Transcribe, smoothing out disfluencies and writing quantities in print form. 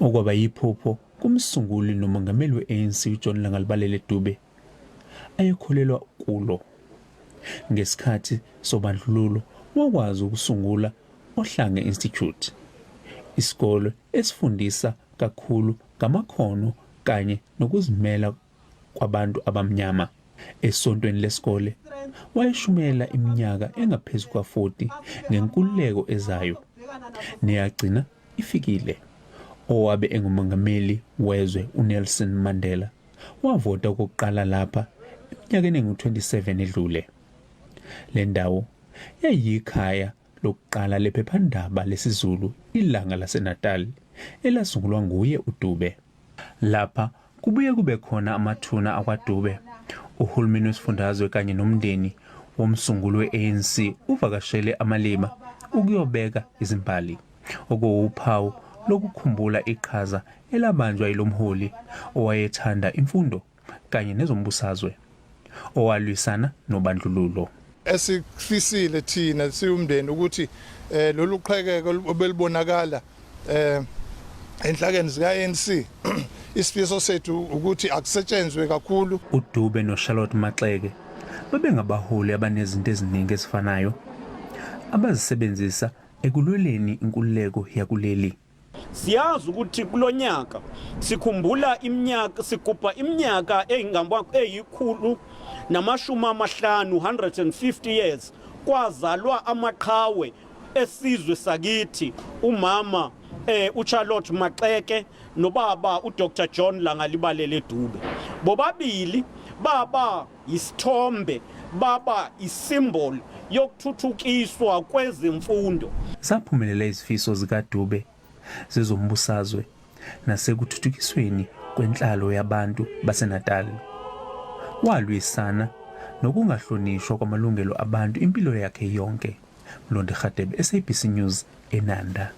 Okwaba yiphupho kumsunguli nomongameli we-ANC uJohn Langalibalele Dube ayekholelwa kulo. Ngesikhathi sobandlululo wakwazi ukusungula Ohlange Institute, isikole esifundisa kakhulu ngamakhono kanye nokuzimela kwabantu abamnyama. Esontweni lesikole wayeshumayela iminyaka engaphezu kwa-40 ngenkululeko ezayo neyagcina ifikile. Owabe engumongameli wezwe uNelson Mandela wavota okokuqala lapha eminyakeni engu-27 edlule. Le ndawo yayiyikhaya lokuqala lephephandaba lesiZulu Ilanga laseNatal elasungulwa nguye uDube. Lapha kubuye kube khona amathuna akwaDube. Uhulumeni wesifundazwe kanye nomndeni womsunguli we-ANC uvakashele amalima ukuyobeka izimbali, okuwuphawu lokukhumbula iqhaza elabanjwa yilomholi owayethanda imfundo kanye nezombusazwe owalwisana nobandlululo. Esikufisile thina siwumndeni ukuthi eh lolu qhekeko obelibonakala eh enhlakeni zika ANC isifiso sethu ukuthi akusetshenzwe kakhulu. UDube noCharlotte Maxeke babengabaholi abanezinto eziningi ezifanayo abazisebenzisa ekulweleni inkululeko yakuleli. Siyazi ukuthi kulonyaka sikhumbula iminyaka sigubha iminyaka eyikhulu namashumi amahlanu 150 years kwazalwa amaqhawe esizwe sakithi umama eh uCharlotte Maxeke nobaba uDr John Langalibalele Dube bobabili baba yisithombe baba isimbol yokuthuthukiswa kwezemfundo. Zaphumelela izifiso zikaDube zezombusazwe nasekuthuthukisweni kwenhlalo yabantu baseNatal. Walwisana nokungahlonishwa kwamalungelo abantu impilo yakhe yonke. Mlondi Radebe, SABC News, eNanda.